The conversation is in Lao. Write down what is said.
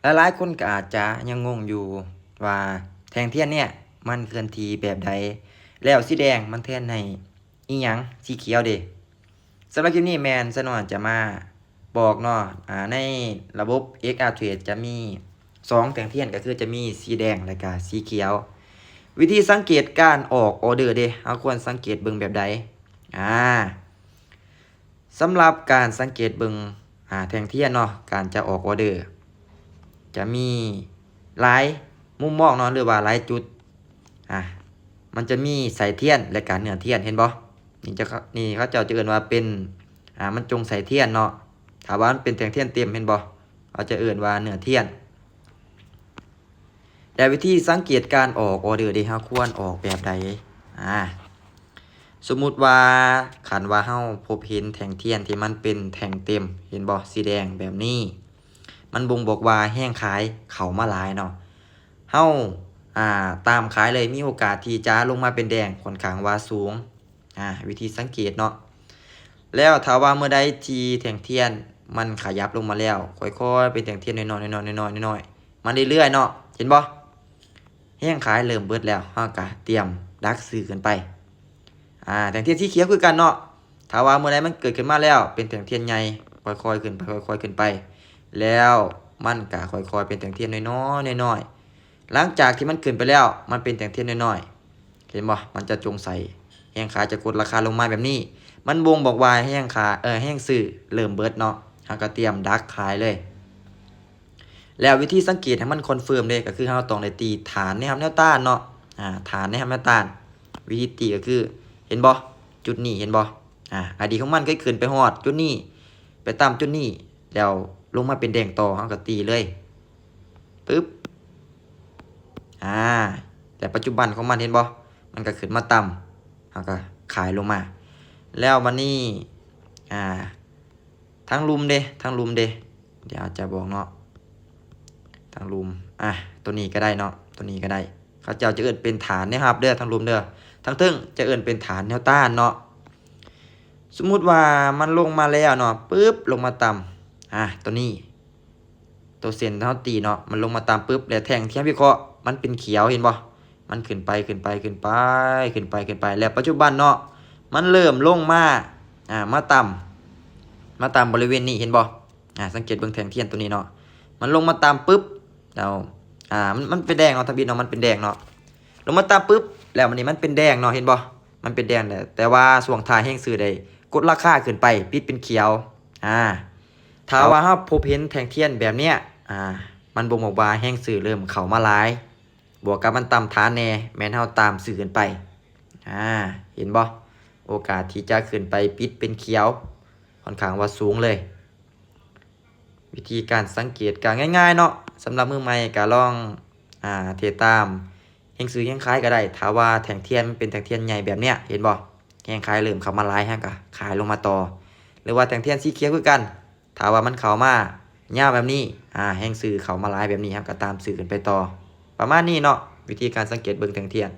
ຫຼາຍໆຄົນກໍອາດຈະຍັງງົງຢູ່ວ່າແທ່ງທຽນເນີ້ຍມັນເຄື່ອນທີ່ແບບໃດ ແລ້ວສີແດງມັນແທນໃຫ້ອີ່ຫຍັງ ສີຂຽວເດ? ສຳລັບຄລິບນີ້ແມ່ນຊານອນຈະມາບອກເນາະ ອາ ໃນລະບົບ ເອັກອາເທຣດ ຈະມີສອງແທ່ງທຽນ ກໍຄືຈະມີສີແດງ ແລະກະສີຂຽວ. ວິທີສັງເກດການອອກອອເດີເດ ເຮົາຄວນສັງເກດເບິ່ງແບບໃດ? ອາ ສຳລັບການສັງເກດເບິ່ງ ອາ ແທ່ງທຽນເນາະ ການຈະອອກອອເດີ ຈະມີຫຼາຍມຸມມອງເນາະ ຫຼືວ່າຫຼາຍຈຸດ ອາ ມັນຈະມີໄສ້ທຽນ ແລະກະເນື້ອທຽນ ເຫັນບໍ່? ນີ້ຈະ ນີ້ເຂົາເຈົ້າຈະເອີ້ນວ່າເປັນ ອາ ມັນຈົ່ງໄສ້ທຽນເນາະ. ຖ້າວ່າມັນເປັນແທ່ງທຽນເຕັມ ເຫັນບໍ່? ເຂົາຈະເອີ້ນວ່າເນື້ອທຽນ. ແລະ ວິທີສັງເກດການອອກອອເດີເດ ເຮົາຄວນອອກແບບໃດ? ອາ ສົມມຸດວ່າ ຄັນວ່າເຮົາພົບເຫັນແທ່ງທຽນທີ່ມັນເປັນແທ່ງເຕັມ ເຫັນບໍ່? ສີແດງແບບນີ້ ມັນບົ່ງບອກວ່າແຮງຂາຍເຂົ້າມາຫຼາຍເນາະ. ເຮົາ ອາ ຕາມຂາຍເລີຍ ມີໂອກາດທີ່ຈະລົງມາເປັນແດງຂ້ອນຂ້າງວ່າສູງ. ອາ ວິທີສັງເກດເນາະ. ແລ້ວຖ້າວ່າເມື່ອໃດທີ່ແທ່ງທຽນມັນຂະຫຍັບລົງມາແລ້ວ ຄ່ອຍໆເປັນແທ່ງທຽນນ້ອຍໆ ນ້ອຍໆ ນ້ອຍໆ ນ້ອຍໆ ມາເລື້ອຍໆເນາະ ເຫັນບໍ່? ແຮງຂາຍເລີ່ມເບິດແລ້ວ ເຮົາກະຕຽມດັກຊື້ຂຶ້ນໄປ. ອາ ແທ່ງທຽນສີຂຽວຄືກັນເນາະ. ຖ້າວ່າເມື່ອໃດມັນເກີດຂຶ້ນມາແລ້ວ ເປັນແທ່ງທຽນໃຫຍ່ ຄ່ອຍໆຂຶ້ນໄປ ຄ່ອຍໆຂຶ້ນໄປ ແລ້ວມັນກະຄ່ອຍໆເປັນແທ່ງທຽນນ້ອຍໆ ນ້ອຍໆ. ຫຼັງຈາກທີ່ມັນຂຶ້ນໄປແລ້ວ ມັນເປັນແທ່ງທຽນນ້ອຍໆ ເຫັນບໍ່? ມັນຈະຈົ່ງໃສ່ ແຮງຂາຍຈະກົດລາຄາລົງມາແບບນີ້ ມັນບົ່ງບອກວ່າແຮງຂາ ເອີ ແຮງຊື້ເລີ່ມເບິດເນາະ ເຮົາກະຕຽມດັກຂາຍເລີຍ. ແລ້ວວິທີສັງເກດໃຫ້ມັນຄອນເຟີມເດ້ ກໍຄືເຮົາຕ້ອງໄດ້ຕີຖານແນວຮັບແນວຕ້ານເນາະ ອາ ຖານແນວຮັບແນວຕ້ານ. ວິທີຕີກໍຄື ເຫັນບໍ່? ຈຸດນີ້ ເຫັນບໍ່? ອາ ອາ ອາດີດຂອງມັນເຄີຍຂຶ້ນໄປຮອດຈຸດນີ້ ໄປຕຳຈຸດນີ້ ແລ້ວລົງມາເປັນແດງຕໍ່ ເຮົາກໍຕີເລີຍ ປຶບ ອາ ແລະປັດຈຸບັນຂອງມັນ ເຫັນບໍ່? ມັນກໍຂຶ້ນມາຕຳ ເຮົາກໍຂາຍລົງມາ. ແລ້ວບັດນີ້ ອາ ທາງລຸ່ມເດ ທາງລຸ່ມເດ ດຽວຈະບອກເນາະ ທາງລຸ່ມ ອາ ໂຕນີ້ກໍໄດ້ເນາະ ໂຕນີ້ກໍໄດ້ ເຂົາເຈົ້າຈະເອີ້ນເປັນຖານແນວຮັບເດີ ທາງລຸ່ມເດີ ທາງເທິງຈະເອີ້ນເປັນຖານແນວຕ້ານເນາະ. ສົມມຸດວ່າມັນລົງມາແລ້ວເນາະ ປຶບ ລົງມາຕຳ ອາ ໂຕນີ້ ໂຕເສັ້ນເຮົາຕີເນາະ ມັນລົງມາຕຳປຶບ ແລ້ວແທ່ງທີ່ເຮົາວິເຄາະມັນເປັນຂຽວ ເຫັນບໍ່? ມັນຂຶ້ນໄປ ຂຶ້ນໄປ ຂຶ້ນໄປ ຂຶ້ນໄປ ຂຶ້ນໄປ ແລ້ວປັດຈຸບັນເນາະ ມັນເລີ່ມລົງມາ ອາ ມາຕຳ ມາຕຳບໍລິເວນນີ້ ເຫັນບໍ່? ອາ ສັງເກດເບິ່ງແທ່ງທຽນໂຕນີ້ເນາະ ມັນລົງມາຕຳປຶບ ແລ້ວ ອາ ມັນ ມັນເປັນແດງເນາະ ທຳອິດເນາະ ມັນເປັນແດງເນາະ ລົງມາຕຳປຶບ ແລ້ວບັດນີ້ມັນເປັນແດງເນາະ ເຫັນບໍ່? ມັນເປັນແດງ ແຕ່ ແຕ່ວ່າຊ່ວງທ້າຍແຮງຊື້ໄດ້ກົດລາຄາຂຶ້ນໄປ ປິດເປັນຂຽວ. ອາ ຖ້າວ່າເຮົາພົບເຫັນແທ່ງທຽນແບບເນີ້ຍ ອາ ມັນບົ່ງບອກວ່າແຮງຊື້ເລີ່ມເຂົ້າມາຫຼາຍ ບວກກັບມັນຕຳຖານແດ່ ແມ່ນເຮົາຕາມຊື້ຂຶ້ນໄປ. ອາ ເຫັນບໍ່? ໂອກາດທີ່ຈະຂຶ້ນໄປປິດເປັນຂຽວ ຂ້ອນຂ້າງວ່າສູງເລີຍ. ວິທີການສັງເກດກໍງ່າຍໆເນາະ ສຳລັບມືໃໝ່ກໍລອງ ອາ ເຮັດຕາມ ແຮງຊື້ແຮງຂາຍກໍໄດ້ ຖ້າວ່າແທ່ງທຽນມັນເປັນແທ່ງທຽນໃຫຍ່ແບບເນີ້ຍ ເຫັນບໍ່? ແຮງຂາຍເລີ່ມເຂົ້າມາຫຼາຍ ເຮົາກໍຂາຍລົງມາຕໍ່ ຫຼືວ່າແທ່ງທຽນສີຂຽວຄືກັນ ຖ້າວ່າມັນເຂົ້າມາຍາວແບບນີ້ ອາ ແຮງຊື້ເຂົ້າມາຫຼາຍແບບນີ້ ເຮົາກໍຕາມຊື້ຂຶ້ນໄປຕໍ່ ປະມານນີ້ເນາະ ວິທີການສັງເກດເບິ່ງແທ່ງທຽນ.